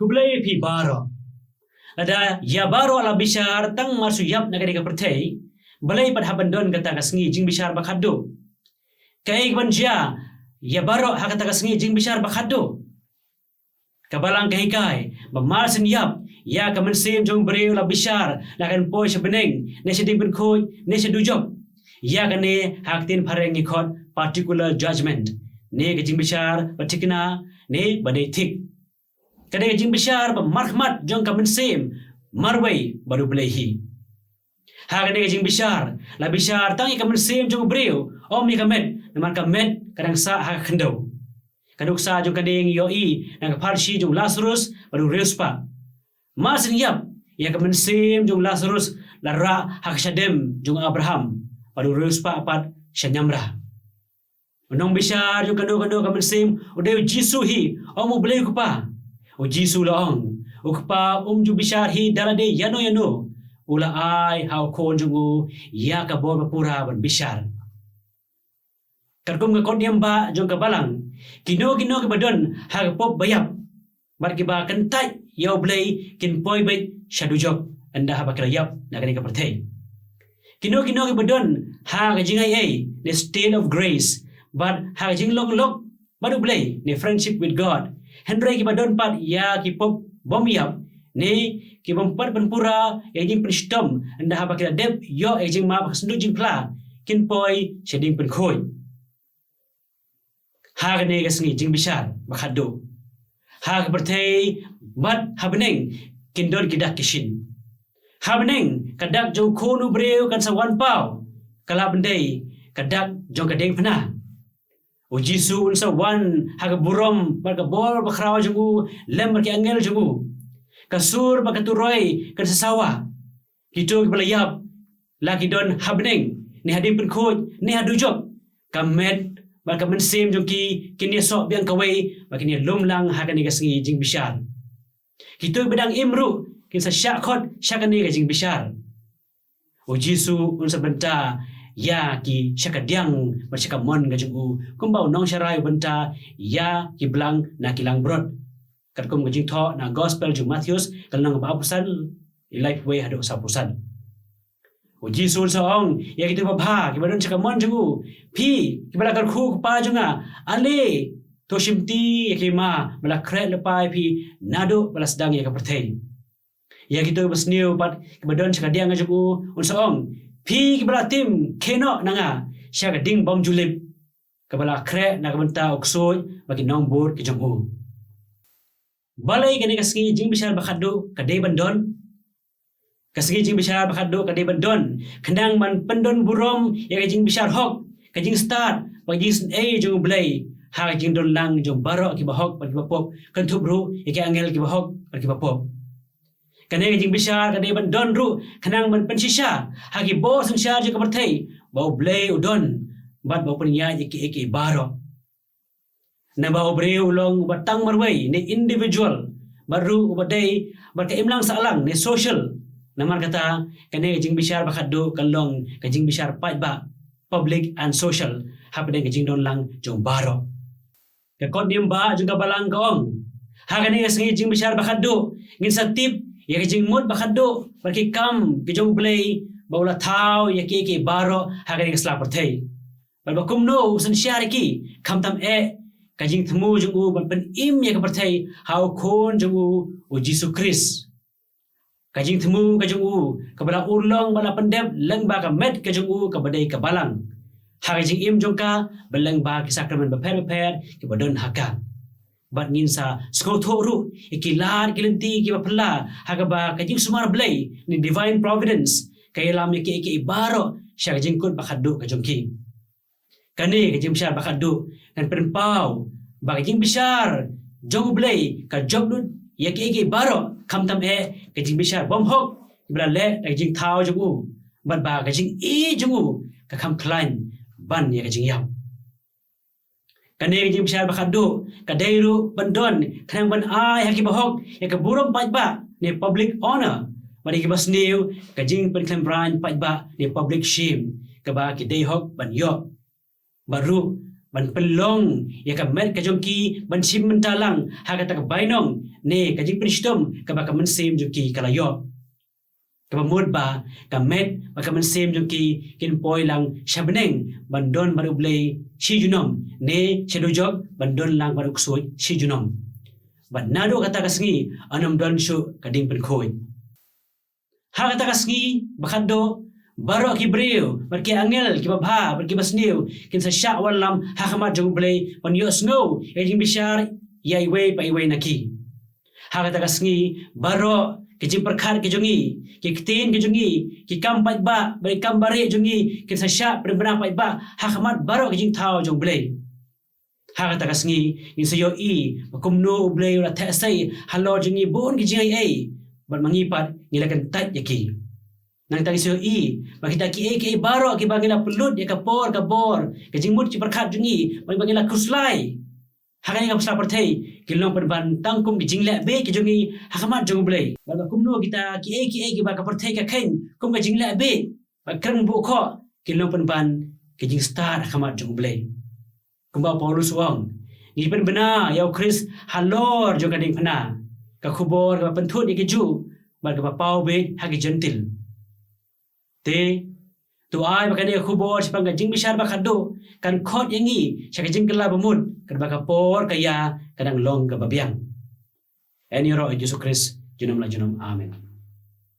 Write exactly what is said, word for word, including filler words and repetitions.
Khublei phi baroh. Lada ïa baroh la bishar tang mar shu ïap na kane ka pyrthei, balei pat hap ban don kata ka sngi jingbishar ba khatduh? Kaei kaban jia ïa baroh ha kata ka sngi jingbishar ba khatduh? Ka Balang ka hikai ba mar shu ïap, ïa ka mynsiem jong u briew la bishar lada kan poi sha bneng ne sha diengpynkhuid ne sha dujok. Ïa kane ha ka ktien phareng ngi khot particular judgment, ne ka jingbishar ba thikna ne ba dei thik. Ka dei ka jingbishar ba markhmat jong ka mynsiem marwei bad U Blei hi. Ha kane ka jingbishar la bishar tang ïa ka mynsiem jong u briew, ym ïa ka met, namar ka met ka dang sah ha ka khyndew. Ka nuksa jong kane ngi ïohi na ka pharshi jong u Lasarus bad u riewspah. Mar shu ïap, ïa ka mynsiem jong u Lasarus la rah ha ka shadem jong u Abraham, bad u riewspah pat sha ñiamra. U nongbishar jong kano kano ka mynsiem u dei U Jisu hi, ym U Blei U Kpa. U Jisu u la ong, U Kpa um ju bishar hi da lade ïano ïano, u la ai ha u Khun jong u ïa ka bor ba pura ban bishar. Katkum ka kot niam ba jong ka Balang, kino kino kiba don ha ka pop ba ïap bad kiba kyntait ïa U Blei kin poi beit sha dujok ynda haba ki la ïap na kane ka pyrthei. Kino kino kiba don ha ka jingai ei ne state of grace bad ha ka jinglong lok bad U Blei ne friendship with God, hynrei kiba don pat ïa ki pop bym ïap ne ki bym pat pynpura ïa ka jingpynshitom ynda haba ki la dep ïoh ïa ka jingmap ha ka synduk jingphla, kin poi sha diengpynkhuid. Ha kane ka sngi jingbishar ba khatduh, ha ka pyrthei bad ha bneng kin don ki dak ki shin. Ha bneng ka dak jong u Khun u briew kan sa wan paw, ka la pyndei ka dak jong ka diengphna. U Jisu un sa wan ha ka burom bad ka bor bakhraw jong u lem bad ki angel jong u. Ka sur bad ka turoi kan sa sawa. Kito kiba la ïap, la ki don ha bneng ne ha diengpynkhuid ne ha dujok, ka met bad ka mynsiem jong ki kin ïasoh biang kawei bad kin ïalum lang ha kane ka sngi jingbishar. Kito kiba dang im ruh kin sa shah khot sha kane ka jingbishar. U Jisu un sa bynta ïa ki sha ka diang bad sha ka mon ka jong u, kumba u nongsharai u bynta ïa ki blang na ki langbrot. Katkum ka jingthoh na gospel jong u Mathaios, ka lynnong ba arphew san, laiphew wei haduh sawphew san. U Jisu un sa ong ïa kito babha kiba don sha ka mon jong u, phi kiba la kyrkhu u Kpa jong nga, ale to shimti ïa ki hima ba la khreh lypa ïa phi naduh ba la sdang ïa ka pyrthei. Ïa kito kiba sniew pat kiba don sha ka diang jong u un sa ong, phi kiba la tim khie noh na nga sha ka ding bym ju lip, kaba la khreh na ka bynta u ksuid bad ki nongbud ki jong u. Balei kane ka sngi jingbishar ba khatduh ka dei ban don? Ka sngi jingbishar ba khatduh ka dei ban don khnang ban pyndon burom ïa ka jingbishar hok, ka jingstad bad ka jingsngewbha jong U Blei ha ka jingdon lang jong baroh kiba hok bad kiba pop, kynthup ruh ïa ki angel kiba hok bad kiba pop. Kane ka jingbishar ka dei ban don ruh khnang ban pynshisha ha ki bor synshar jong ka pyrthei ba U Blei u don bad ba u pynïaid ïa kiei kiei baroh. Naba u briew u long uba tang marwei ne individual, bad ruh uba dei bad ka imlang sahlang ne social. Namar kata, kane ka jingbishar ba khatduh kan long ka jingbishar paidbah, public and social, hapdeng ka jingdon lang jong baroh. Ka kot niam ba jong ka Balang ka ong, ha kane ka sngi jingbishar ba khatduh ngin sa tip ïa ka jingmut ba khatduh bad ki kam ki jong U Blei ba u la thaw ïa kiei kiei baroh ha kane ka sla pyrthei. Bad ba kumno u synshar ïa ki, khamtam eh ka jingthmu jong u ban pynim ïa ka pyrthei ha u Khun jong u, u Jisu Khrist. Ka jingthmu ka jong u kaba la urlong bad la pyndep lyngba ka met ka jong u kaba dei ka Balang, ha ka jingim jong ka bad lyngba ki sakramen bapher bapher kiba don ha ka. Bad ngin sa sngewthuh ruh ïa ki lad ki lynti kiba phylla ha kaba ka jingsumar Blei ne divine providence ka ïalam ïa kiei kiei baroh sha ka jingkut ba khatduh ka jong ki. Kane ka jingbishar ba khatduh kan pynpaw ba ka jingbishar jong U Blei ka jop lut ïa kiei kiei baroh, khamtam eh ka jingbishar bymhok ba la leh da ka jingthaw jong u, bad ba ka jingïeit jong u ka kham khlaiñ ban ïa ka jingïap. Kane ka jingbishar ba khatduh ka dei ruh ban don khnang ban ai ha kiba hok ïa ka burom paidbah ne public honor, bad ïa kiba sniew ka jingpynkhlem raiñ paidbah ne public shame kaba ki dei hok ban ïoh. Bad ruh ban pynlong ïa ka met ka jong ki ban shim bynta lang ha kata ka bainong ne ka jingpynshitom kaba ka mynsiem jong ki ka la ïoh. Kaba mut ba ka met bad ka mynsiem jong ki kin poi lang sha bneng ban don bad U Blei shi junom, ne sha dujok ban don lang bad u ksuid shi junom. Bad naduh kata ka sngi yn ym don shuh ka jingpynkhuid. Ha kata ka sngi ba khatduh, baroh ki briew bad ki angel kiba bha bad kiba sniew kin sa shah wallam ha khmat jong U Blei ban ïohsngew ïa ka jingbishar ïa iwei pa iwei na ki. Ha kata ka sngi baroh ki jingpyrkhat ki jong ngi, ki ktien ki jong ngi, ki kam paidbah bad ki kam barieh jong ngi kin sa shah pynbna paidbah ha khmat baroh ki jingthaw jong U Blei. Ha kata ka sngi ngin sa ïohi ba kumno U Blei u la theh sei halor jong ngi bun ki jingaiei, bad ma ngi pat ngi la kyntait ïa ki. Nangta ngin sa ïohi ba kita kiei kiei baroh kiba ngi la pynlut ïa ka por ka bor, ka jingmut jingpyrkhat jong ngi, bad ba ngi la khuslai ha kane ka pyrthei, ki long pynban tang kum ki jingleh bieit ki jong ngi ha khmat jong U Blei. Bad ba kumno kita kiei kiei kiba ka pyrthei ka kheiñ kum ka jingleh bieit bad kren buh khoh, ki long pynban ki jingstad ha khmat jong U Blei. Kumba u Paulus u ong, ngi pynbna ïa U Khrist halor jong ka diengphna, ka khubor kaba pynthut ïa ki Jiw bad kaba paw bieit ha ki Jentil. Te to ai ba kane ka khubor shaphang ka jingbishar ba khatduh kan khot ïa ngi sha ka jingkylla bamut, katba ka por ka ïa ka dang long kaba biang. Yn ïaroh ïa U Jisu Khrist junom la junom. Amen.